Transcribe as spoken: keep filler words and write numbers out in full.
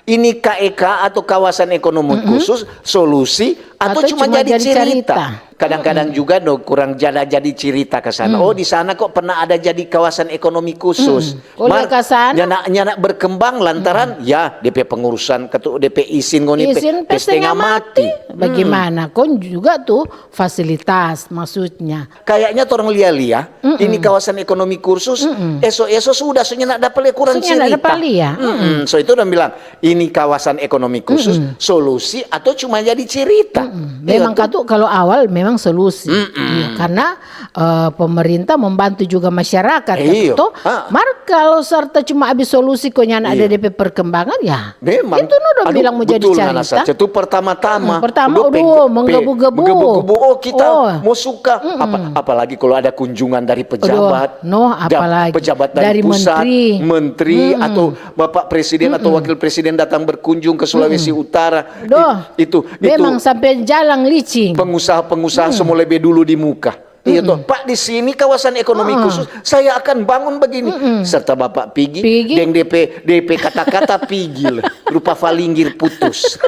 Ini K E K atau kawasan ekonomi khusus, solusi atau cuma jadi cerita? Kadang-kadang juga do kurang jada jadi cerita ke sana. Oh, di sana kok pernah ada jadi kawasan ekonomi khusus. Mar, nyanda, nyanda berkembang lantaran, ya, D P pengurusan, ketu-, D P isin ngoni pe, pe setengah mati. Bagaimana? Kon juga tuh fasilitas, maksudnya. Kayaknya torang lia-lia, ini kawasan ekonomi khusus, eso-eso sudah, so nyanda dapa lia kurang cerita. Mm-mm. So itu dong bilang, ini kawasan ekonomi khusus, solusi atau cuma jadi cerita? Memang katu, kalau awal memang solusi. Iya, karena, eh, pemerintah membantu juga masyarakat, katu. Mar kalau serta cuma abis solusi, kok nyanda ada D P perkembangan, ya. Memang. Itu no dong bilang mau jadi cerita. Itu pertama-tama. Pertama, aduh, menggebu-gebu. Menggebu-gebu. Oh, kita mau suka. Apa, apalagi kalau ada kunjungan dari pejabat. No, apalagi pejabat dari pusat, menteri, atau Bapak Presiden atau Wakil Presiden datang berkunjung ke Sulawesi Utara. Doh, itu, memang sampai jalan licin. Pengusaha-pengusaha semua lebih dulu di muka. Iya toh, Pak, di sini kawasan ekonomi khusus, saya akan bangun begini. Serta Bapak pigi, deng D P, D P kata-kata pigil, rupa falinggir putus.